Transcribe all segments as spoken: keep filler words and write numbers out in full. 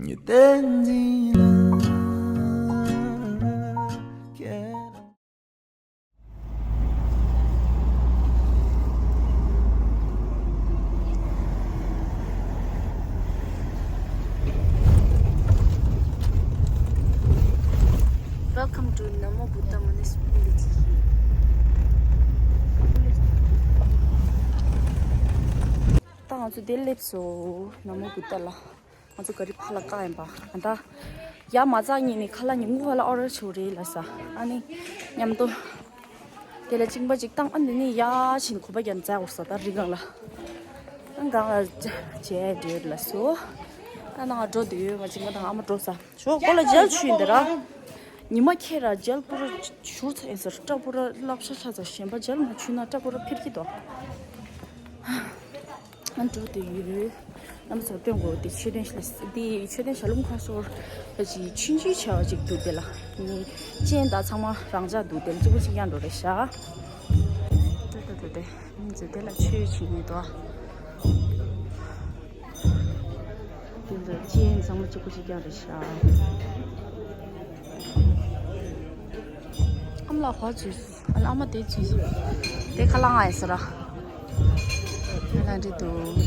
ཉི་སྟེང་འཛིན་ལ། Welcome to Namo Buddha Municipality. ད་ང་ཚོ་འདིར་སླེབས་སོང་། ན་མོ་བུདྡྷ་ལ། ང་ཚོ་ག་རི་ཕར་ལ་བཀག་ཡིན་པ། ཨ་ད་ཡར་མ་འཛེགས་སྔོན་ནས་ཁ་ལག་ཉིན་གུང་ཁ་ལག་ཨོ་ཌར་བྱས་རེད་ལབ་ས། ཨ་ནི་མཉམ་དུ་དེ་ལ་གཅིན་པ་གཅིག་བཏང་། ཨ་ནི་ནི་ཡར་ཕྱིན་གོམ་པ་རྒྱབ་འཛེགས་དགོས་ས། ད་རི་སྒང་ལ། ཨ་སྒང་ལ་མཇལ་འདོད་ལབ་སོང་། ཨ་ནང་འགྲོ་འདོད་ཡོད། ང་གཅིན་པ་དང་ཨ་མ་འགྲོ་ས། ཞོག་མགོ་ལ་ཇེལ་བྱུགས་ཡིན་ད་ར། ཉི་མ་ཁྱེར་ར་ཇེལ་པུ་ར་བྱུགས་ཚར་ཡིན་ཟེར། སྐྲ་པུ་ར་སླབ་ཤ་ཤ་ཚ། གཞན་པ་ཇེལ་མ་བྱུགས་ན་སྐྲ་པུ་ར་འཕེར་གྱི་འདུག་ཨ་འགྲོ་འདོད་ཡོད། རྣམ་པ་ཚོར་སྟོན་དགོས། འདི་མཆོད་རྟེན་ཞིག་ལ། འདི་མཆོད་རྟེན་ཞྭ་ལུང་ཁ་སོར་ཅིག་ཆུང་ཆུང་བྱས་པ་ཅིག་འདུག་དེ་ལ་ནི་སྤྱན་དང་ཚང་མ་རང་འཇགས་འདུག་དེ་ལ་གཙོ་བོ་གཅིག་རྐྱང་འགྲོ་རེད་ཤག་ཏེ་ཏེ་ཏེ་ཏེ། ང་ཚོ་དེ་ལ་ཆོས་བྱེད་ཀྱི་འདུག་དེ་ལ་སྤྱན་ཚང་མ་གཅིག་པ་གཅིག་རྐྱང་རེད་ཤག་ཨ་མ་ལགས་ཧོ་ཚུལ། ཨ་ལ་ཨ་མ་དེ་ཚུལ། དེ་ཁ་ལག་ང་ཡི་ཟེར་ར། ཁ་ལག་འདྲི་འདུག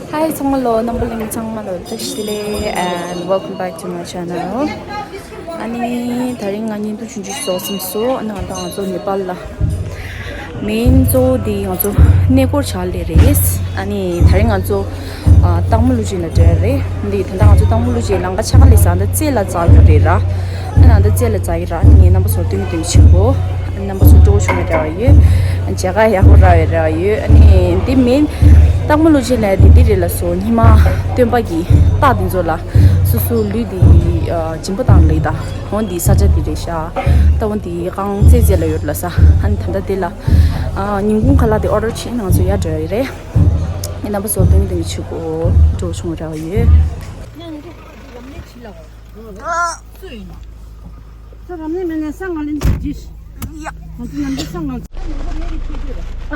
Hi ཚང་མ་ལོ། རྣམ་པ་གླིང་ཚང་མ་ལོ་བཀྲ་ཤིས་བདེ་ལེགས། and welcome back to my channel. ཨ་ནི་དེ་རིང་ང་བརྙན་ཐུང་ཆུང་ཆུང་བཟོ་བསམ་སོང་། ཨ་ནི་ང་དང་ང་ཚོ་ནེ་པཱལ་ལ། མེན་གཙོ་བོ་འདི་ང་ཚོ་གནས་སྐོར་བྱ་ལེ་རེད། ཨ་ནི་དེ་རིང་ང་ཚོ་ཨ་སྟག་མོ་ཀླུ་ཆེན་ལ་འགྲོ་ཡ་རེད། འདི་ད་ལྟ་ང་ཚོ་སྟག་མོ་ཀླུ་ཆེན་ལམ་ཁ་ཆག་ལེ་ས་འདི་རྩེ་ལ་འཛེགས་ཡོད་རེད་ར། ཨ་ནི་འདི་རྩེ་ལ་འཛེགས་ཡོད་ར། ཨ་ནི་ངས་རྣམ་པ་ཚོར་སྟོན་གྱི་སྟོན་གྱི་བྱེད་གོ་ཨ་ནི་རྣམ་པ་ཚོ་སྤྲོ་བོ་བྱུང་བའི་རེ་བ་ཡོད། མཇལ་ཁ་ཡག་པོ་རག་པའི་རེ་བ་ཡོད། ཨ་ནི་འདི་མེན་སྟག་མོ་ཀླུ་ཆེན་ལ་འདི་འདི་རེད་ལབ་སོང་། སྔོན་མ་སྟོན་པ་གི་རྟ་འདི་ཚོ་ལ་སོ་སོའི་ལུས་འདི་ཨ་སྦྱིན་པ་བཏང་ལེ་ད། འོ་འདི་ས་ཆ་འདི་རེད་ཤག་ད་འོ་འདི་རྐང་རྩེ་རྩེ་ལ་ཡོད་ལབ་ས། ཨ་ནི་ད་ལྟ་འདི་ལ་ཨ་ཉིན་གུང་ཁ་ལག་འདི་ཨོ་ཌར་བྱས། ང་ཚོ་ཡར་འགྲོ་ཡ་རེད། ངས་རྣམ་པ་ཚོར་སྟོན་གྱི་སྟོན་གྱི་བྱེད་གོ་སྤྲོ་བོ་བྱུང་བའི་རེ་བ་ཡོད། ཚོ་རམ་ནས་མེད་ན་ས་ང་ལེན་གྱི་ཇིས། ཡ། ང་ཚོ་ནམ་རྒྱུན་ས་ང་ཚོ། ད་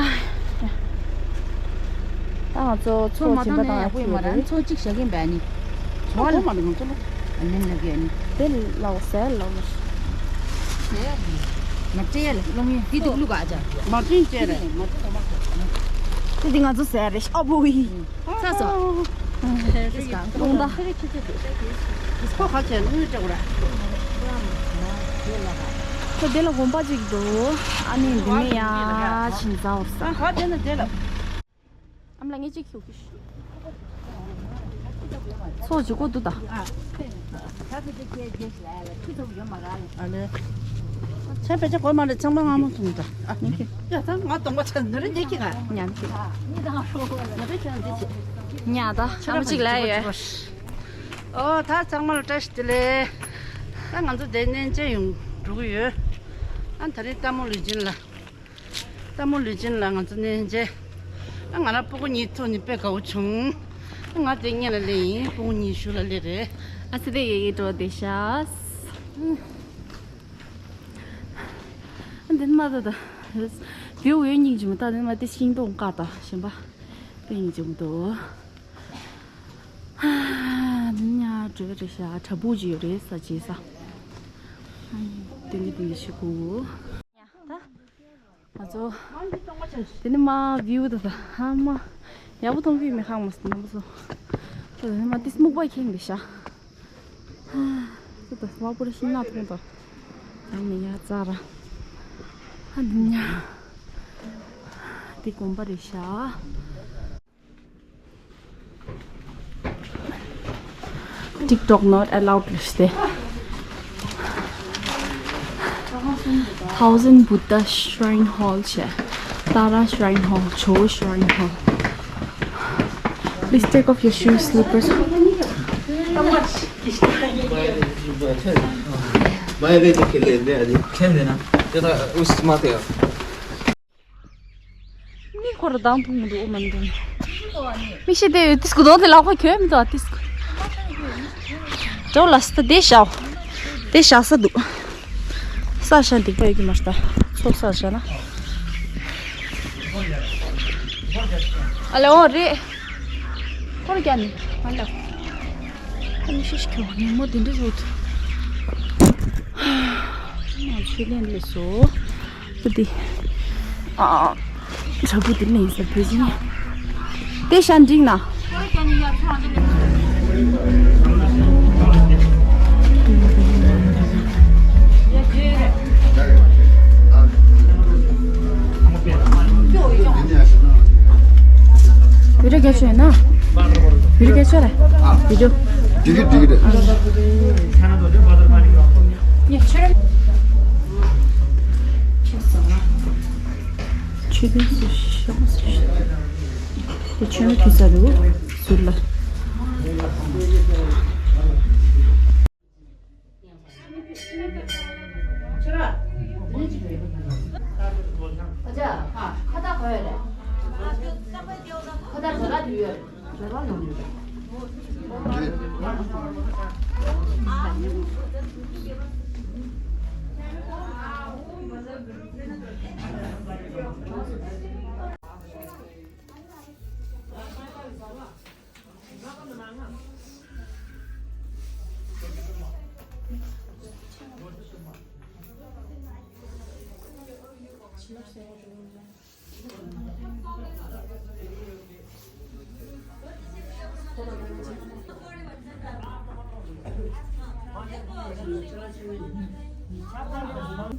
ང་ཚོ་ཚོ་མ་བྱིན་པ་དང་ཡག་པོ་ཡོད་མ་རེད། ཚོ་གཅིག་བཞག་གིན་པས་ནི། ཚོ་མ་རེད། ང་ཚོ་ལོ། ཨ་ནི་ན་གི་ཨ་ནི། དེ་ལའོ་ཟེར་ལའོ་མ། མ་སྤྲད་ལ་སློང་ཡ་དེ་དུག་ལུག་ཨ་ཅག་མ་སྤྲད་ཅེས་རེད། དེ་དེ་ང་ཚོ་ཟེར་རེད། ཨ་བུ་ཡི། ས་ས། ལུང་ད། ཁོ་ཁ་ཆེ་དངུལ་སྤྲད་གོ་ར། ཁོ་དེ་ལ་དགོན་པ་ཅིག་འགྲོ། ཨ་ནི་འདི་ནས་ཡ་ཕྱིན་ཟ་འོར་ས། ཁ་དེ་ན་དེ་ལ། ཨམ་ལ་ངས་གཅིག་ཁྱུག་གི། ཚོ་ཅིག་གོ་འདུག་ད། ཨ་ལེ། ཆ་བེད་ཆ་གོ་མ་རེད། ཚང་མ་ང་མོ་ཐུང་ད། ཨ་ནི་ཁྱེད། ཡ་ད་ང་གདོང་པ་ཆ་ནི་རེ་ཉེ་ཁྱི་ག་ཉམས་ཁྱི། ང་བེད་ཆ་འདི་ཆེ། ཉ་ད་ཨམ་གཅིག་ལ་ཡོད། ཨོ་ད་ཚང་མ་ལ་བཀྲ་ཤིས་བདེ་ལེགས། ད་ང་ཚོ་དེ་གནས་མཇལ་ཡོང་འགྲོ་གི་ཡོད། ཨ་ད་རེས་སྟག་མོ་ལུས་སྦྱིན་ལ། སྟག་མོ་ལུས་སྦྱིན་ལ་ང་ཚོ་གནས་མཇལ། ཨ་ང་རང་སྤུ་གུ་གཉིས་ཐུག་ནི་དཔེ་དགའ་བོ་བྱུང་། ཨ་ང་དེ་སྔོན་ལ་སླེབས་ཡིན། སྤུ་གུ་གཉིས་གཞུག་ལ་སླེབས་རེད། ཨ་ཙི་དེ་ཡེ་ཡེ་འགྲོ་བསྡད་ཤག་ཨ་འདི་ནི་མ་ད་ད། བེའུ་འོད་སྙིང་རྗེ་མོ། ད་འདི་ནི་མ་དེ་ཤིང་སྡོང་ཀ་ད་གཞན་པ་དཔེ་སྙིང་རྗེ་མོ་འདུག་ཨ་འདི་ནི་ཉ་འགྲོ་རེད་ཤག་བྲག་ཕུག་ཅིག་ཡོད་རེད། ས་ཆའི་ས། ཨ་འདི་ནི་འདི་ནི་ཤི་གུ། ད། ང་ཚོ། དེ་ནི་མ་བིའུ་ད་ད་ཧ་མ། ཡག་པོ་མཐོང་གི་མི་ཧང་མ་སི་རྣམ་པ་ཚོ། ད་དེ་ནི་མ་ཏིས་སྨུག་པ་ཁེངས་པའི་ཤ། ད་ད་བ་པུ་ར་ཤིང་ནག་མཐོང་ད། ད་ནི་ཡ་ཙ་ར། ཧ་འདི་ཉ། འདི་དགོན་པ་རེད་ཤག TikTok not allowed ལབ་སྟེ། Thousand Buddha Shrine Hall བྱས། Tara Shrine Hall, Cho Shrine Hall. Please take off your shoes, slippers. མི་ཁོ་ར་དང་ཐུག་མི་འདུག་ཨོ་མ་འདུག་མི་ཤེས་དེ་ཏིས་ཀུ་དོ་དེ་ལ་ཁོ་ཁྱོད་མི་འདུག་ཏིས་ཀུ། འགྲོ་ལ་སི་ཏ་དེ་ཤའོ། དེ་ཤ་ས་འདུག་ས་ཤ་འདི་པ་ཡོད་ཀྱི་མ་ཤ་ད། ཚོ་ས་ཤ་ན། ཨ་ལེ་ཨོ་རེད། ཁོ་ར་རྒྱ་ནི་ང་ལ། ཁ་ལག་ཤིག་ཤིག་གྱོན་ཉིན་མོ་དེ་འདྲ་བཟོ་ཐུབ། ང་ཆུ་ལེན་ལས་སོ། པུ་ཏི། ཨ། ཇ་བུ་དེ་ལེན་ས་བུ་ཟིན། དེ་ཤ་འགྲིག་ན། བི་ཌིའོ་རྒྱབ་ཆོག་ཡིན་ན། བི་ཌིའོ་རྒྱབ་ཆོག་རེད། བི་ཌིའོ། འགྲིག་གི་འགྲིག་གི་རེད། ཆུ་དེ་སུ་ཤོག་སུ་ཤོག་དེ་ཆུ་མི་ཐུག་ས་རུ་ཟུར་ལ།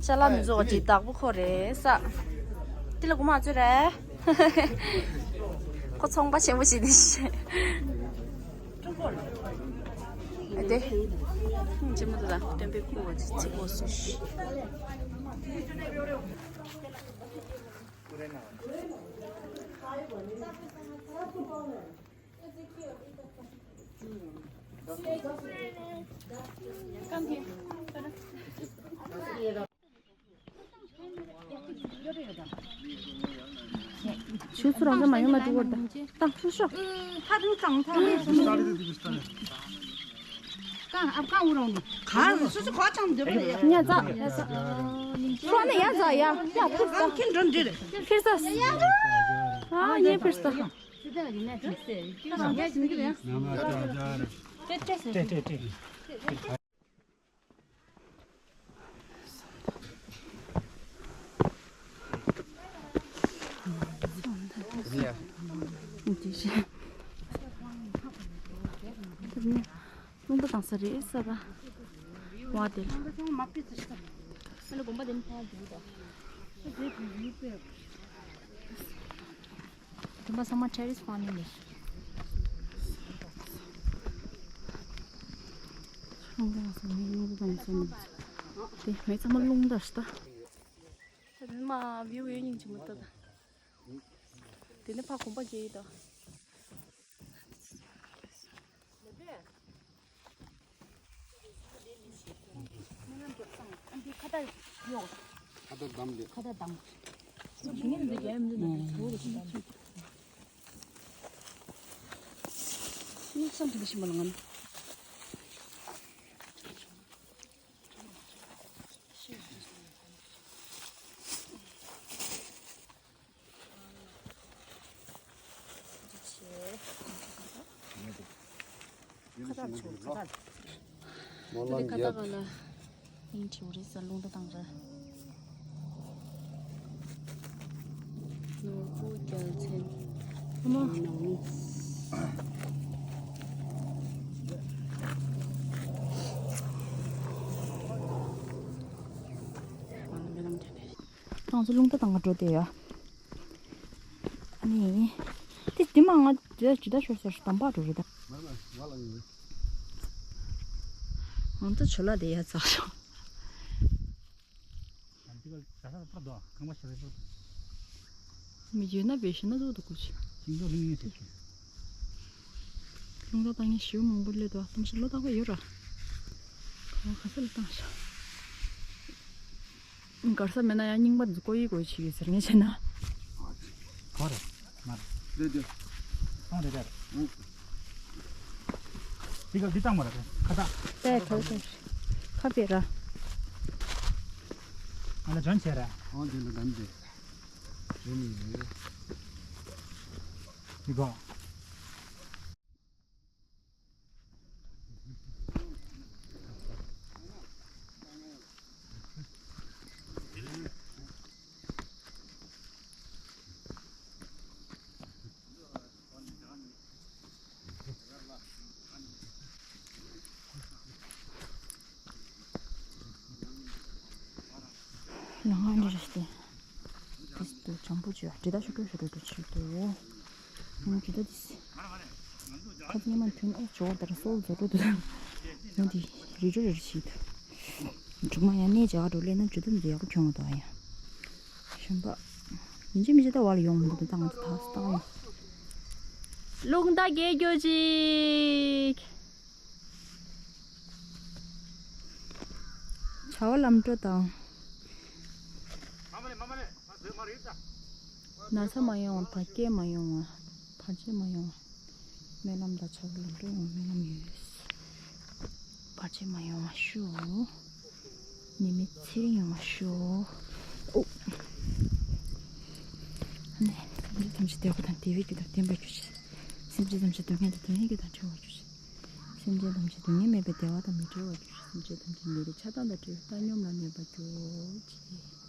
ཅ་ལག་མི་བཟོ་བ་ཅིག་བདག་པོ་ཁོ་རེད་ས། དེ་ལ་གོ་མ་ཚོད་རེད། ཁོ་ཚོང་པ་ཆེན་པོ་ཞིག་དེ་ཤེས། ཨ་དེ། ཅི་མ་དུ་ལ་སྟོན་པའི་ཁུ་བ་ཅི་ཚིག་གོ་སོ། ཆུ་ཚུར་རང་གི་མ་ཡོང་ན་འགྲིག་བར་ད། ད་ཧུ་ཤོ། ཁ་དུ་གྲང་ཐང་། གང་ཨབ་གང་འུ་རང་ནི། གང་སུ་སུ་གོ་ཆང་འདོད་པ་ཡ། ཉ་ཛ་ཉ་ཛ། ཁོ་ནི་ཡ་ཛ་ཡ་ཡ་ཕིར་ས། ཁྱེད་འགྲོ་འདྲི་རེད། ཕིར་ས། ཨ་ཉེ་ཕིར་ས། རླུང་རྟ་བཏང་ས་རེད་ས་པ། བ་དེ། དེ་མ་ཚང་མ་ཊེ་རེ་སི་ཕར་མིང་རེད། རླུང་རྟ་ཚང་མ་རླུང་རྟ་དང་ཚང་མ། དེ་མེད་ཚང་མ་རླུང་རྟ་ཞིག་ད། ད་དེ་མ་བིའུ་ཡོད་སྙིང་རྗེ་མོ་ལྟ་ད། དེ་ནས་ཕ་གོམ་པ་རྒྱག་ཡི་ད། ཁ་བརྡ་བདམས་ཏེ། ཁ་བརྡ་བདམས། ཁ་བརྡ་ཚོ་ཁ་བརྡ། མོ་ལ་ཁ་བརྡ་ག་ལ། ཡིན་ཁྲིའུ་རེད་ས་རླུང་རྟ་བཏང་ར། ནོར་བུ་རྒྱལ་མཚན། ཨ་མ། ང་ཚོ་རླུང་རྟ་བཏང་ག་འགྲོ་བསྡད་ཡ། ཨ་ནི། དེ་དེ་མ་ང་དེ་ཇི་ལྟར་ཤོར་ཟེར་དམ་པ་འགྲོ་རེད་ད། ང་ཚོ་ཇོ་ལ་དེ་ཡ་ཚགས་ཤོག་མི་ཡོད་ན་བེ་ཤི་ན་ཟོ་དུ་ཀུ་ཆི། རླུང་རྟ་བཏང་མཁན་ཞེ་པོ་མང་པོ་སླེབས་འདུག་གཏམ་བཤད་ལོ་ཏག་པ་ཡོད་ར། ག་བ་ག་ས་ལ་བཏང་ཤག་གར་ས་མེད་ན་ཡང་རྙིང་པ་འདི་ཀོ་ཡི་ཀོ་ཡི་བྱེད་ཀྱི་ཟེར་ངས་བྱས་ན། གོ་རེད། མ་རེད། རེད་རེད། སོང་རེད་རེད། འདི་ག་འདི་བཏང་མ་རེད་ཁ་བཏགས། དེ་ག་ག་ཁ་པེ་ར། ང་ལ་འཇོན་བྱས་རེད། ཨང་དེ་ལ་གམ་དེ། འཇོན་ཡིན། འདི་ག། པོ་ཅོ་འདྲེ་ད་ཤོ་ཀྲོ་ཤོ་ཀྲོ་ཤོ་ཏོ། ང་འདྲེ་ད་དིས། ཁ་ཉེ་མ་ཐོན་ཨོ་ཇོ་དར་སོལ་ཛོ་ཏོ་ཏོ། ང་འདི་རི་ཏོ་རི་ཤི་ཏོ། འབྲུག་མ་ཡང་གནས་བྱ་བ་འགྲོ་ལས་ན་ཇོ་ཏོ་འདི་ཡག་པོ་ཁྱོང་དོ་ཡ། ཤམ་པ། ཡིན་གཅིག་མིན་གཅིག་ད་བ་ལ་ཡོང་མི་འདུག་ད་ང་ཚོ་ད་སྟག་ཡོང་། རླུང་རྟ་རྒྱས་རྒྱུ་ཅིག་བྱ་བ་ལམ་འགྲོ་དང་། ན་ཚ་མ་ཡོང་བ། བར་སྐད་མ་ཡོང་བ། བར་ཆད་མ་ཡོང་བ། སྨོན་ལམ་དང་བྱ་བ་ལམ་འགྲོ་ཡོང་སྨོན་ལམ་ཡོད། བར་ཆད་མ་ཡོང་བ་ཤོག་ཉི་མའི་ཚེ་རིང་ཡོང་བ་ཤོག་ཨོ། ནས་སེམས་ཅན་ཐམས་ཅད་བདེ་བ་དང་བདེ་བའི་རྒྱུ་དང་ལྡན་པར་གྱུར་ཅིག་སེམས་ཅན་ཐམས་ཅད་སྡུག་བསྔལ་དང་དོན་ཡོད་རྒྱུ་དང་བྲལ་བར་གྱུར་ཅིག་སེམས་ཅན་ཐམས་ཅད་སྡུག་བསྔལ་མེད་པའི་བདེ་བ་དང་མི་འབྲལ་བར་གྱུར་ཅིག་སེམས་ཅན་ཐམས་ཅད་མི་རིགས་ཆགས་སྡང་དང་བྲལ་བའི་བཏང་སྙོམས་ལ་གནས་པར་གྱུར་ཅིག་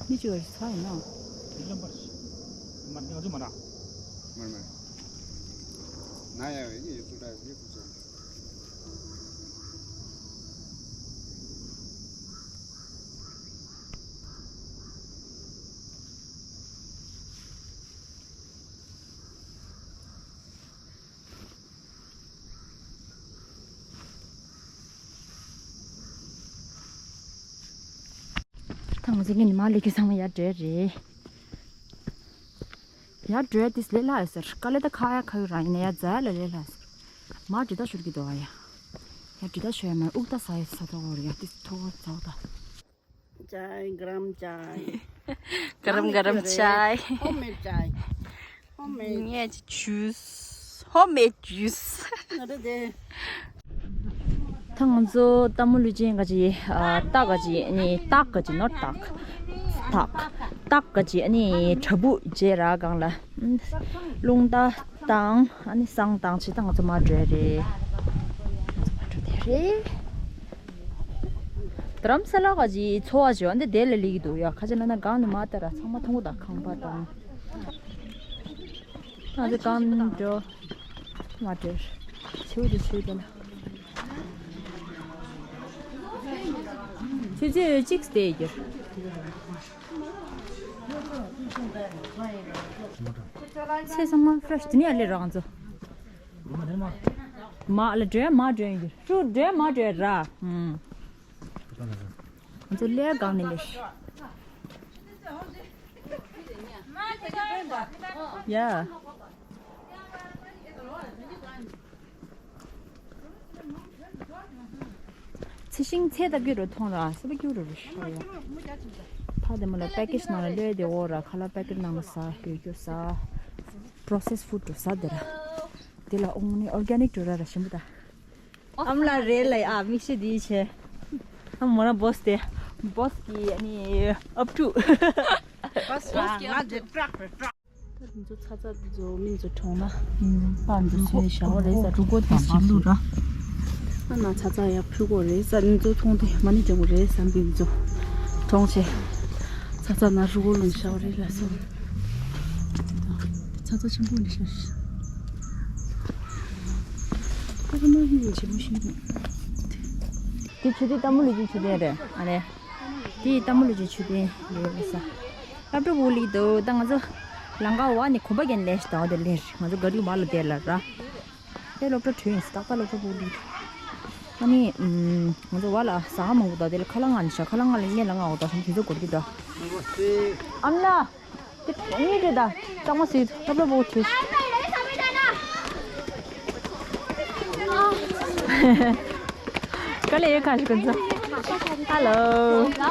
མི་ཅི་བར་ཚ་ཡིན་ན། མི་ལམ་པར་ཤི། མ་ནི་ང་ཚོ་མ་ར། མ་མ། ན་ཡ་ཡི་ཡི་ཚུ་ད་ཡི་ཚུ་ཚོ། ད་ང་ཚོ་ངས་ནི་མ་ལས་ཀྱི་ཚང་མ་ཡར་བྲོས་རེད། ཡར་བྲོས་དེ་ལས་སླ་ཡོད་ཟེར། དཀའ་ལས་ད་ཁ་ཡ་ཁ་ཡོད་རང་ཡིན་ན་ཡར་འཛེག་ཡ་ལ་ལས་སླ་ཡོད་ཟེར། མར་འདྲེ་ད་ཤོར་གི་འདུག་ཨ་ཡ། ཡར་འདྲེ་ད་ཤོར་ཡ་མ་དབུགས་ད་ཟ་ཡ་ཟ་ད་འོར་ཡ་དེ་ཐོག་ཟ་བ་ད། चाय, गरम चाय। गरम गरम चाय। होममेड चाय। होममेड। ये juice. Homemade juice. अरे दे। ཐང་ཚོ་ཏ་མུ་ལུ་ཅན་ག་ཅི་ཨ་ཏག་ག་ཅི་ནི་ཏག་ག་ཅི་ནོ་ཏག་ཏག་ཏག་ག་ཅི་ནི་ཁྲ་བུ་ཇེ་ར་གང་ལ་རླུང་རྟ་དང་ཨ་ནི་བསང་དང་ཆེ་ཏང་ཚོ་མ་འགྲོ་རེད། ང་ཚོ་མ་འགྲོ་དེ་རེད། རྡ་རམ་ས་ལ་ག་ཅི་འཚོ་བ་ཅོ་འདི་དེ་ལ་ལིག་འདུག་ཡ། ཁ་ཅི་ན་ན་གང་ནི་མ་ལྟ་ར་ཚང་མ་མཐོང་གོ་ད་ཁང་པ་དང་། ང་ཚོ་གང་འགྲོ་མ་འགྲོ། ཆེའུ་དེ་ཆེའུ་དེ་ལ། ཆུ་ཚོད་གཅིག་དེ་རྒྱུ། ཚེ་ཚང་མ་ཕ་རེ་ཤི་དེ་ནས་ལས་རང་ཚོ། མ་ལ་འགྲོ་མ་འགྲོ་ཡིན་རྒྱུ། ཧྲུ་འགྲོ་མ་འགྲོ་ར། ཧུམ། ང་ཚོ་ལས་གང་ནས་ལས། ཡ། ཚེ་ཤིང་ཚེ་ལྟ་བུ་རུ་མཐོང་ར་སེ་པ་སྐྱུ་རུ་རུ་ཤོར་ཡ། ཕ་དེ་མོ་ལ་པེ་ཀེ་ཇི་ནང་ལ་ལོས་དེ་འོ་ར་ཁ་ལ་པེ་ཀེ་ཇི་ནང་ལ་ཟ་ཡོད་རྒྱུ་ཟ། པྲོ་སེ་སི་ཕུཌ་རུ་ཟ་དེ་ར། དེ་ལ་ཨོང་ནི་ཨོར་གེ་ནིག་རུ་ར་ར་ཞིམ་པོ་ད། ཨམ་ལ་རེད་ལ་ཡ་མིག་ཤེས་དེ་ཆེ། ཨམ་མོ་ན་བོས་དེ། བོས་གི་ཨ་ནི་ཨབ་ཊུ། བོས་གི་ཨབ་ཊུ། ད་ཚོ་ཚ་ཚ་འདི་ཚོ་མི་ཚོ་གྲོངས་ན། ཨ་འདི་ཚོའི་ཞྭ་བོ་རེད་ས་འབྲུ་སྒོ་དེ་ཞིག་བླུགས་ར། ཨ་ན་ཚ་ཚ་ཡ་ཕུལ་གོ་རེད་ས་འདི་ཚོ་མཐོང་དེ་མ་ནི་ཅང་གོ་རེད་ས་འདི་ཚོ་གྲོངས་ཆེ། ཚ་ཚ་ན་རུ་གོ་ལོན་ཞྭ་བོ་རེད་ལ་སོ། ཚ་ཚ་ཆེན་པོ་འདི་ཤ་ཤ། ཨ་ཁ་མ་ཧི་ཆེན་པོ་ཤིན་ཏུ། དེ་ཆུ་དེ་ཏ་མུ་ལི་ཅི་ཆུ་དེ་རེད་ཨ་ནེ། དེ་སྟག་མོ་ལུག་གི་མཆོད་རྟེན་ཡོད་ས། སློབ་གྲྭ་ཕུག་ལི་དུ་ད་ང་ཚོ་ལམ་ཁ་བ་ནས་གོམ་པ་རྒྱག་ལས་ཤི་དང་དེ་ལས་ང་ཚོ་ག་རུ་མ་ལ་བསྡད་ལ་ར། དེ་སློབ་གྲྭ་གྲོལ་ཡིན་ས་ཏག་ཏག་སློབ་གྲྭ་ཕུག་ལི། ཨ་ནི་ང་ཚོ་བ་ལ་ཟ་ཁང་མང་པོ་དང་དེ་ལ་ཁ་ལག་ང་ནི་ཤ་ཁ་ལག་ང་ལ་ཉེ་ལ་ང་འོ་ད་ཤམ་དུས་ཚོད་འགོར་གི་ད། ཨམ་ལ། དེ་གཉིས་རེད་ད། གཙང་མ་སུས་ཐབ་ལ་བོ་ཁྱོད། དཀའ་ལས་ཡོད་ཁ་ཞིག་ཀུན་ཚོ། ཧ་ལོ། ཧ་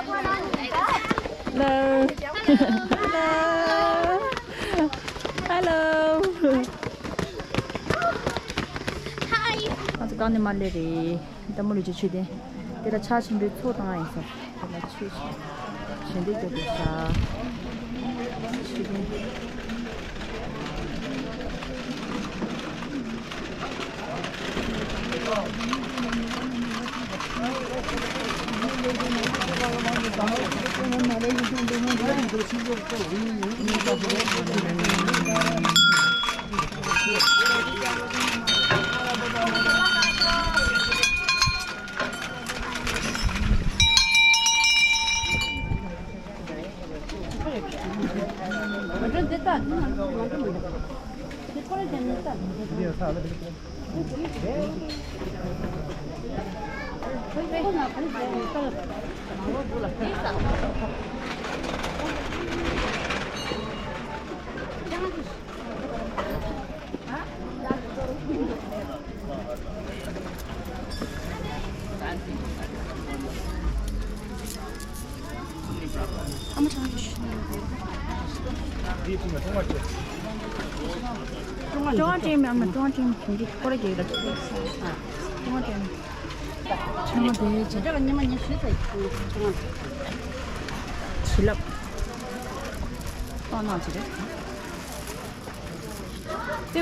ལོ། ཧ་ལོ། ང་ཚོ་གང་ནས་མ་སླེབས་རེད། སྟག་མོ་ལུག་གི་མཆོད་རྟེན། དེ་ལ་ཕྱག་ཆེན་པོའི་ཚོགས་བཏང་ཡིན་ས། དེ་ལ་ཆོས་ཞིག་ཞལ་འདེབས་རྒྱབ་དགོས་ས། མཆོད་རྟེན། ཀྲུང་ཧྭ་ཀྲེང་མི་ཨ་མ་ཀྲུང་ཧྭ་ཀྲེང་མི་ཁྱིམ་གྱི་སྐོར་ར་རྒྱག་གི་ལ་ཀྲུང་ཧྭ་ཀྲེང་མི། ཆུང་མ་དེ་ཆེ། ཉི་མ་ཉི་ཤུ་ཙམ་ཆུང་མ། བྱིན་རླབས། གཏོང་གནང་བྱེད་རེད། དེ་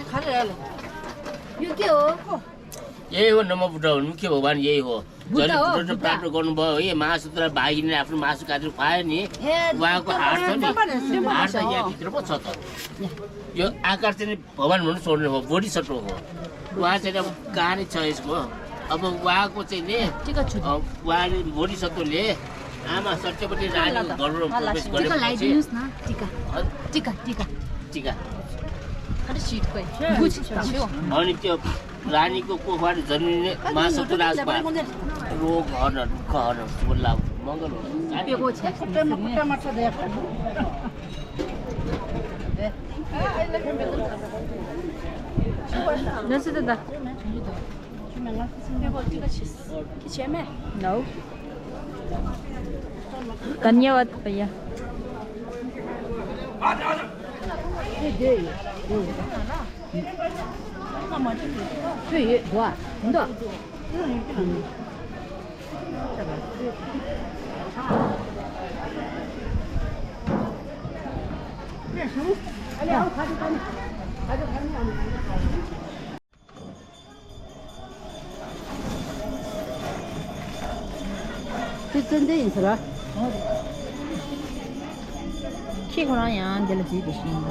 ག་རེ་རེད་ལ། ཡུ་ཀེ་འོ། ये हो नमो बुद्ध हो, मुख्य भगवान यही हो। बुद्ध हो, जन बुद्ध। प्राप्त गर्नुभयो, ये महासूत्र बाहिर नै आफ्नो मासु काटेर खुवायो नि। ए, उहाँको हात छ नि, बुद्ध। हात त यहाँ भित्र पो छ त। यो आकार चाहिँ नि भगवान हुनु छोड्नु हो, बोधिसत्व हो। उहाँ चाहिँ अब कहानी छ यसको। अब उहाँको चाहिँ नि, टिका छु। अ, उहाँले बोधिसत्वले आमा सत्यवती रानीको गर्भमा प्रवेश टिका गरेपछि लगाइदिनुस् न, टिका। अ, टिका, टिका। टिका। अरे, सिट कोही। बुझ, बुझ्यो। अनि त्यो रानीको कोखबाट जन्मिने महासत्व राजकुमार रोग हरण, दुःख हरण, शुभ लाभ, मङ्गल हो। खुट्टामा, खुट्टामा छ दे। नसुर्ता दा। No. धन्यवाद भैया। དེ་ཙན་དན་ཡིན་ཟེར་བ། ཁྱེད་ཁོ་རང་ཡང་འདི་ལ་འཛུལ་དེ་ཤེས་ཡིན་པ།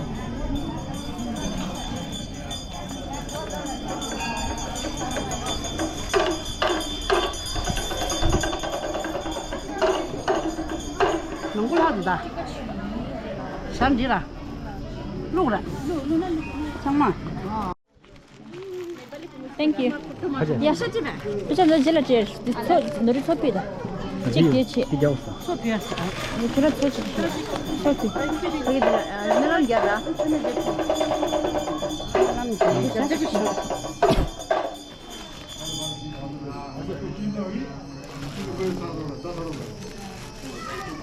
མང་པོ་ལྷག་འདུག་ད། ཞར་འདི་ལ། བླུག་ར། ཚང་མ། Thank you. ཡ་ཤ་ཅི་མེད། དཔེ་ཆ་འདི་རྗེས་ལ་སྤྲད། འདི་ཚོ་ནོར་རི་ཚོ་པི་ད། གཅིག་དེ་ཆེ། དེ་རྒྱག་ས། ཚོ་པི་ཡ་ས། ཁྱོད་ར་ཚོ་ཅི། ཚོ་པི། ཕ་གི་དེ་ལ་སྨོན་ལམ་རྒྱབ་ར། སྨོན་ལམ་རྒྱབ་ར། ཚོ་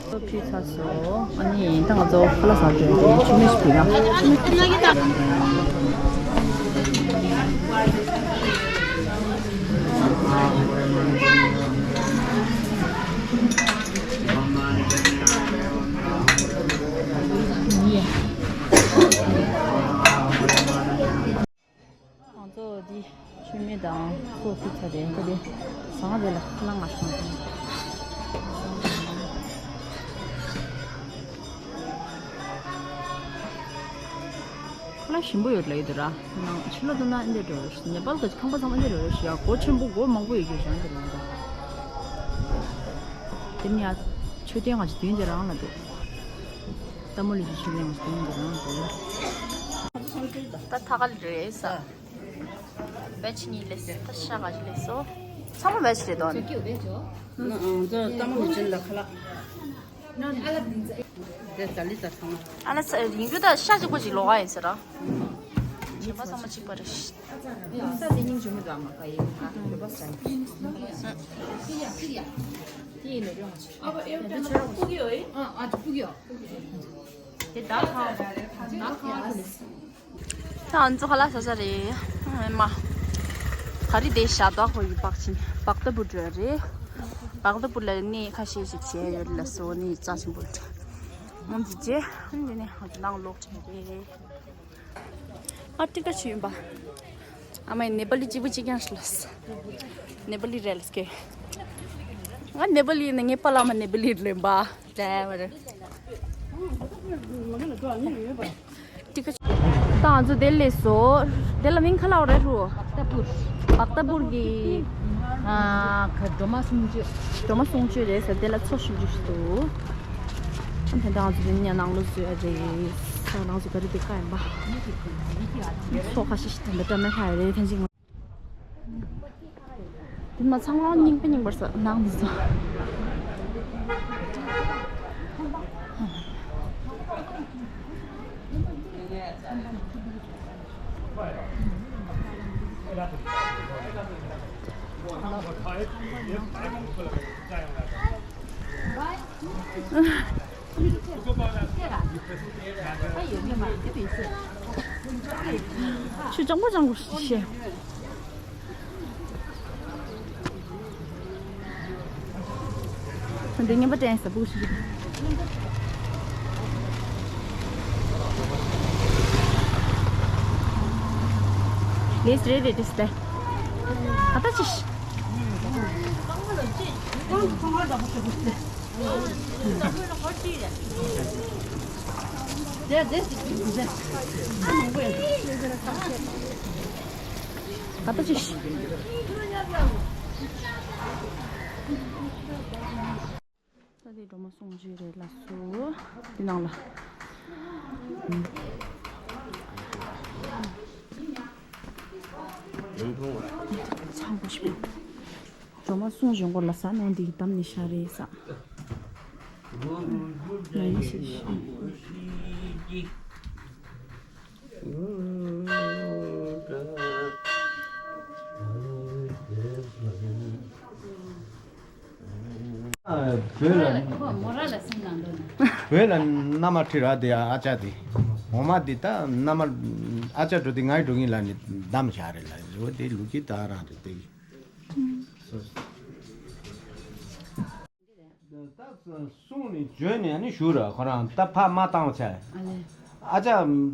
ཕུལ་ཚར་སོང་། ཨ་ནི་ད་ང་ཚོ་ཁ་ལག་ཟ་འགྲོ་ཡོད། ཆུ་མིག་ཕུལ་ན། ང་ཚོ་འདི་ཆུ་མིག་དང་ཚོ་ཕུལ་ཚར་རེད། ཁོ་དེ་ཟངས་དེ་ལ་ཁ་ལག་མ་བཏང་། ཁ་ལག་ཞིམ་པོ་ཡོད་ལབ་ཡོད་དུ་ར། ནང་ཕྱི་ལོགས་དུ་ན་ཨེ་འདྲ་འགྲོ་རེད། ནེ་པཱལ་གི་ཁང་པ་ཚང་མ་ཨེ་འདྲ་འགྲོ་རེད་ཤག་སྒོ་ཆེན་པོ་སྒོ་མང་པོ་ཡོད་རྒྱུ་བཞག་གི་རེད་ད། དེ་ནི་ཡ་ མཆོད་རྟེན་ང་ཚོ་མདུན་དེ་རང་ལ་འདུག་རྟ་མོ་ལུག་གི་མཆོད་རྟེན་ང་ཚོ་མདུན་དེ་རང་ལ་འདུག་ད་ཐག་ལ་རེད་ས། བེ་ཆི་གཉིས་ལས་ད་ཤ་ག་ཅི་ལས་སོ། ཚང་མ་བེ་ཆི་རེད་དོ། ཨ་ལ་ད་ལི་ད་ཚང་མ། ཨ་ལ་ས་རིང་རྒྱུ་ད་ཤ་གཅིག་པོ་ཅིག་ལོག་ག་ཡིན་ཟེར་ར། བྱེད་པ་ཚང་མ་གཅིག་པ་རེད། ས་དེ་སྙིང་རྗེ་མོ་འདུག་ཨ་མ་ཀ་ཡིན་ཁ་བོད་པ་ས་ནི། ཨ་ཨ་ཅི་ཕུག་གི་ཡོད། དེ་ད་ཁ་ད་ཁ་ད་ང་ཚོ་ཁ་ལག་ཟ་ས་རེད། ཨེ་མ། ག་རེ་དེ་ཤ་དོག་ཁོ་ཡི་པག་ཆིན་པག་ཏ་པུར་འགྲོ་རེད། པག་ཏ་པུར་ལ་གནས་ཁ་ཤས་ཤིག་བྱས་ཡོད་ལ་སོ་ནི་རྩ་ཆེན་པོ་རེད། ཨང་ཅི་ཅེ་ཨང་ཅི་ནི་ང་ཚོ་ནང་ལོག་བྱས་རེད། ཨ་ཏི་ཀ་ཆུ་ཡིན་པ། ཨ་མའི་ནེ་པ་ལི་གཅིག་པུ་གཅིག་ཀྱང་ཤི་ལ་སོ། ནེ་པ་ལི་རེད་ལ་སྐད། ང་ནེ་པ་ལི་ནི་ངའི་པ་ལ་མ་ནེ་པ་ལི་རེད་པ། ད་ང་ཚོ་དེ་ལས་སོ། དེ་ལ་མིང་ཁ་ལ་བ་རེད་རུ། པག་ཏ་པུར། པག་ཏ་པུར་གྱི་ཨ་ག་སྒྲོལ་མ་གསུང་ཆོས། སྒྲོལ་མ་གསུང་ཆོས་རེད་ཟེར་དེ་ལ་མཚོ་ཞིམ་ཆུ་ཞིག་འདུག་དེ་འདྲ་ང་ཚོ་དེ་ནས་ནང་ལོགས་བཟོས་རེད། ད་ང་ཚོ་ག་རེ་དེ་ཁ་ཡིན་པ། མཚོ་ཁ་ཤས་ཤིག་དེ་འདྲ་བཀྲ་མེད་ཁ་ཡ་རེད་ཐེངས་གཅིག་དེ་མ་ཚང་མ་རྙིང་པ་རྙིང་པར་ས་ནང་དུ་སོང་། ཆུ་ལྗང་པོ་ལྗང་པོ་ཞིག་བཤད། འདི་ངན་པ་དྲན་ས་སྤུ་གུ་ཞིག་ལེས་རེད་རེད་དེ་སྟེ། ད་ལྟ་ཅི་ཞིག་ད་ལྟ་ཅི་ཞིག་ད་དེ་སྒྲོལ་མ་གསུང་ཆོས་རེད་ལ་སོ། དེ་ནང་ལ། ཚང་པོ་ཞིག་སྒྲོལ་མ་གསུང་བཞིན་སྐོར་ལ་ཟ་ནང་འདི་གི་འདམ་ནི་ཤ་རེད་ས། ནང་ནི་ཤ་ཤ། བོད་ལ་བོད་ལ་མནའ་མ་ཁྲིད་ར་དེ་ཨ་ཅག་དེ། འོ་མ་དེ་ད་མནའ་མ་ཨ་ཅག་འགྲོ་དེ་ངའི་འགྲོ་ངེས་ལ་ནི་བདམས་བཞག་རེད་ལ་འོ་དེ་ལུག་གི་ད་རང་རེད་དེ། ད་གསུང་ནས་བརྗོད་ནས་ནི་ཞུ་ར་ཁོ་རང་ད་ཕ་མ་བཏང་བ་བྱས། ཨ་ལས། ཨ་ཅག་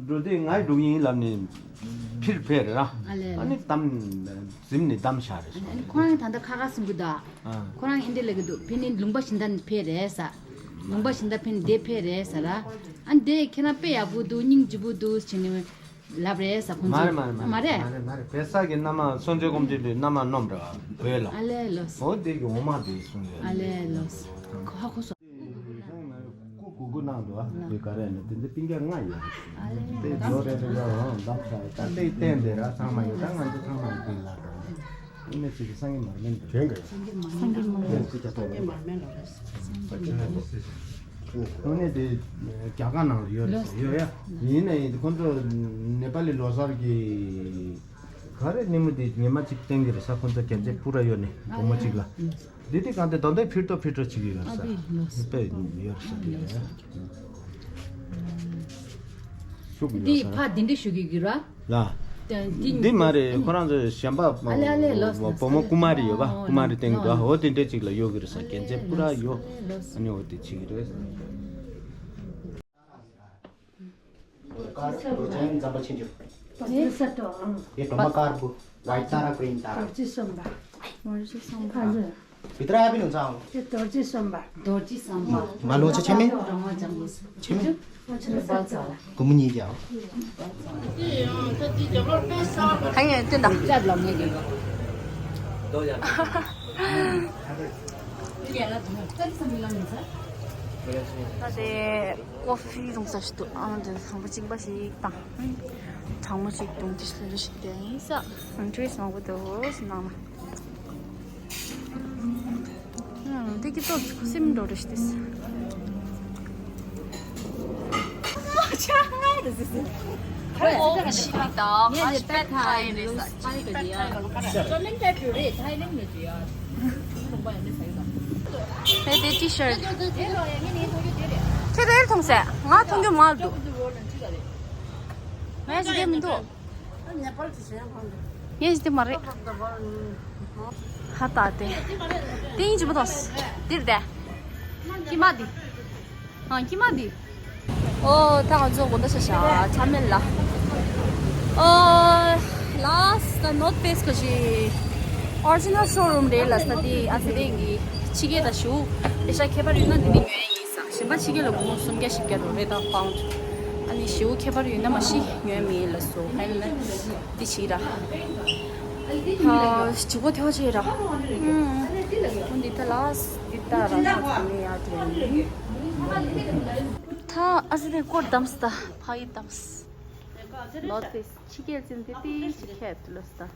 འགྲོ་དུས་ང་ཡི་འགྲོ་ཡིན་ལབ་ནས་ཕིར་ཕེབས་རེད་ར། ཨ་ལས་ཨ་ནི་གཏམ་འཛིམ་ནས་གཏམ་བཞག་རེད་སོང་། ཁོ་རང་ད་ལྟ་ཁ་ཁ་གསུང་གི་འདུག་ཨ། ཁོ་རང་ཨིན་འདྲ་ལབ་གི་འདུག་ཕེ་ནི་ལུང་པ་གཞན་དག་ནས་ཕེབས་རེད་ས། ལུང་པ་གཞན་དག་ཕེ་ནི་འདི་ཕེབས་རེད་ས་ར། ཨ་འདི་ཁྱེད་རང་དཔེ་ཡག་པོ་འདུག་སྙིང་རྗེ་པོ་འདུག་བྱས་ནས། ལབ་རེད་ས་ཁོང་མ་ཚོས། རེད་མ་རེད་མ་མ་རེད་རེད། མ་རེད་མ་རེད། བེ་ས་གི་མནའ་མ་སོན་ཆེ་ཀོམ་ཅི་ལུས་མནའ་མ་སྣོམ་ར་བོད་ལ། ཨ་ལས་ལོས། འོ་དེ་གི་འོ་མ་དེ་གསུང་ཡོད། ཨ་ལས་ལོས། ཧ་གོ་སོང་། ཁོ་གུ་གུ་གནང་འདུག་ཨ་དེ་ག་རེ་ནི་དེ་འདི་སྤུན་ཀྱག་ལྔ་ཡོད། ཨ་ལས། དེ་ལོ་རེ་རེ་ལ་འོང་འདམ་ས་ད་ལྟའི་རྟེན་དེ་ར་ཚང་མ་ཡོད་ད་ང་ཚོ་ཚང་མ་ཡོད་དེ་ལ་དང་། ཨི་མེ་ཚིག་གི་སངས་རྒྱས་མར་མེ་འདུག་དྲན་གི། སངས་རྒྱས་མར་མེ། སངས་རྒྱས་མར་མེ་ལ་རེད། དངོས་གནས་དེ་རྒྱ་གར་ནང་ལ་ཡོད་རེད་ཟེར་ཡོད་ཡ། ཡིན་ནའི་ཁོང་ཚོ་ནེ་པ་ལི་ལོ་གསར་གྱི་ག་རེ་ཉིན་མོ་དེ་ཉི་མ་གཅིག་བསྟན་གྱི་རེད་ས། ཁོང་ཚོ་རྒྱལ་རྩེ་སྤུ་ར་ཡོད་ནས་དགོང་མོ་གཅིག་ལ། འདི་དེ་གང་དེ་ད་ལྟ་ཕིར་ཏོ་ཕིར་ཏོ་བྱེད་ཀྱི་ཡོད་རེད་ས། དཔེ་ཡོད་རེད་ས་དེ་ཡ། ཤུགས་ཡོད་འདི་ས་ཕ་དེ་འདྲ་ཞུ་གི་གི་ར། ལ། དེ་འདི་འདི་མ་རེད། ཁོ་རང་ཚོ་གཞན་པ་ཨ་ལེ་ཨ་ལེ་ལོས་བུ་མོ་ཀུ་མ་རི་ཡོད་པ། ཀུ་མ་རི་སྟེང་དུ་འོ་དེ་འདྲས་ཅིག་ལ་གཡོག་གི་རེད་ས། རྒྱལ་མཚན་པུ་ར་ཡོད། ཨ་ནི་འོ་དེ་བྱེད་ཀྱི་རེད། དཀར་རྡོ་རྗེ་འཛམ་བུ་ཆེན་བཅུ། རྡོ་རྗེ་ས་རྡོ་ཨང་། དེ་སྒྲོལ་མ་དཀར་པོ། White Tara Green Tara། རྡོ་རྗེ་གསུམ་པ། རྡོ་རྗེ་གསུམ་པ། ཨ་ཟེ། Petra happy nung sang? Te dorji somba. Dorji somba. Malo cha cheme? Rama jang. Cheme? Cheme bal cha. Kumuni ja. Hanya tinda. Jab lam ne ge. Do ya. Ya la tu. Kan sambilang ni sa. ད་དེ་ཀོ་ཧྥི་འཐུང་ས་ཞིག་འདུག་ཨ་འདི་ཁང་པ་གཅིག་པ་ཞིག་དང་། གྲང་མོ་ཞིག་འཐུང་དེ་ཞིག་ལ་ཞིག་དེ་ཡིན་ས། ཨ་ཊི་རིས་མང་པོ་འདུག་ཟེར་ནང་ན། ཨ་དེ་གི་ཏོ་སིམ་འགྲོ་རེ་ཞིག་དེ། ཁོའི་འོག་ཆི་ལི་དང་ཧ་ཤ་པད་ཐའི་རེད་ས། ཆི་ལི་པད་ཐའི་ལ་ཁ་ར། ཧེ་དེ་ཊི་ཤར་ཊི། ཁྱེད་དེར་མཐོང་ས། ང་མཐོང་རྒྱུ་མ་འདུག་ངས་ཞིག་དེ་མི་འདུག་ངས་ཞིག་དེ་མ་རེད། ཧ་ད་དེ། དེ་ཡིན་གྱི་མི་འདུག་འདིར་དེ། ཀྱི་མ་དེ། ཨ་ཀྱི་མ་དེ། ཨོ་ད་ང་ཚོ་དགོང་དག་ཤ་ཤ་ཆ་མེད་ལ། ཨོ་ལ་སི་ད་ནོར་ཕེ་སི་གི་ཨོ་རི་ཇི་ནལ་ཤོ་རུམ་རེད་ལ་སི་ད་དེ་ཨ་ཙི་རེད་གི་ཕྱི་རྒྱལ་དང་ཞུ་པེ་ཤ་ཁྱད་པར་ཡོད་ན་དེ་ནས་ཉོ་ཡ་ཡིན་ས། གཞན་པ་ཕྱི་རྒྱལ་ལ་སྒོར་མོ་སུམ་བརྒྱ་བཞི་བརྒྱ་རོ་རེད་ད་པའུན་ཌི། ཨ་ནི་ཞེའུ་ཁྱད་པར་ཡོད་ན་མ་གཞི་ཉོ་ཡ་མེད་ལ་སོ་ཧན་ལ་དེ་བྱེད་ར། ཨ་ཇི་གོ་ཐེའོ་ཆེ་ར། ཨུམ། འདི་ད་ལ་སི་འདི་ད་ར་ན་ཚ་མེད་ཡ་དེ། ད་ཨ་ཟི་དེ་སྐོར་བདམས་ད་ཕ་ཡི་བདམས། ལོ་དེ་ཕྱི་རྒྱལ་ཅན་དེ་དེ་ཞིག་ཁྱད་དུ་ལོ་སི་ད།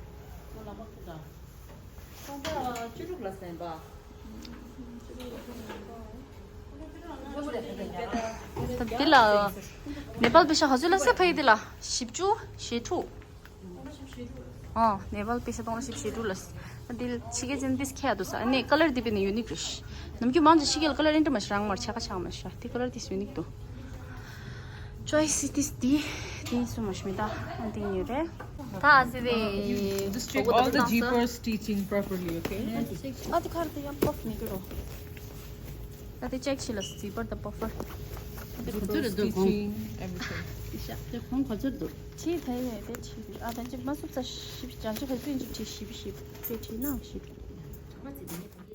ཁོང་པ་བཅུ་དྲུག་ལ་ཟིན་པ། ད་འདི་ལ་ནེ་པཱལ་པེ་ཤ་ག་ཚོད་ལ་ཟེར་ཕ་ཡི་འདི་ལ་བཞི་བཅུ་ཞེ་དྲུག་ཨ་ནེ་པཱལ་པེ་ཤ་སྟོང་ལ་བཞི་བཅུ་ཞེ་དྲུག་ལ་ཟེར། འདི་ཕྱི་རྒྱལ་ཅན་འདི་ཁྱད་དུ་ཟ་ཨ་ནེ་ཀ་ལར་འདི་པེ་ནི་ཡུ་ནིག་རེད། ནམ་རྒྱུན་མང་ཆེ་ཕྱི་རྒྱལ་ཀ་ལར་ཨིན་ཏྲ་མ་ཤ་རང་མར་ཆ་ཁ་ཆག་མ་ཤ་འདི་ཀ་ལར་འདི་ཡུ་ནིག་འདུག Choice is this དེ་དེ་སུ་མ་ཤི་མི་ད་ཨ་འདི་ཉོས་རེད། ད་ཨ་ཙི་དེ། Just check all the zippers stitching properly, okay? ཨ་ཙི་ཁར་དེ་ཡང་པོབ་མི་དགོས་རོ། ད་དེ་ཅེག་བྱེད་ལ་ཛི་པར་དང་པོབ་པར། Zipper stitching, everything. ཤ་དེ་ཁོང་ག་ཚོད་འདུག་ཕྱི་ད་ཡོད་དེ་ཕྱི་ཨ་ད་ཅི་མ་སུབ་ཙ་ཞིབ་ཅང་ཅི་ཧོད་པིན་ཅི་ཕྱི་ཞིབ་ཞིབ་དེ་ཕྱི་ནང་ཞིབ།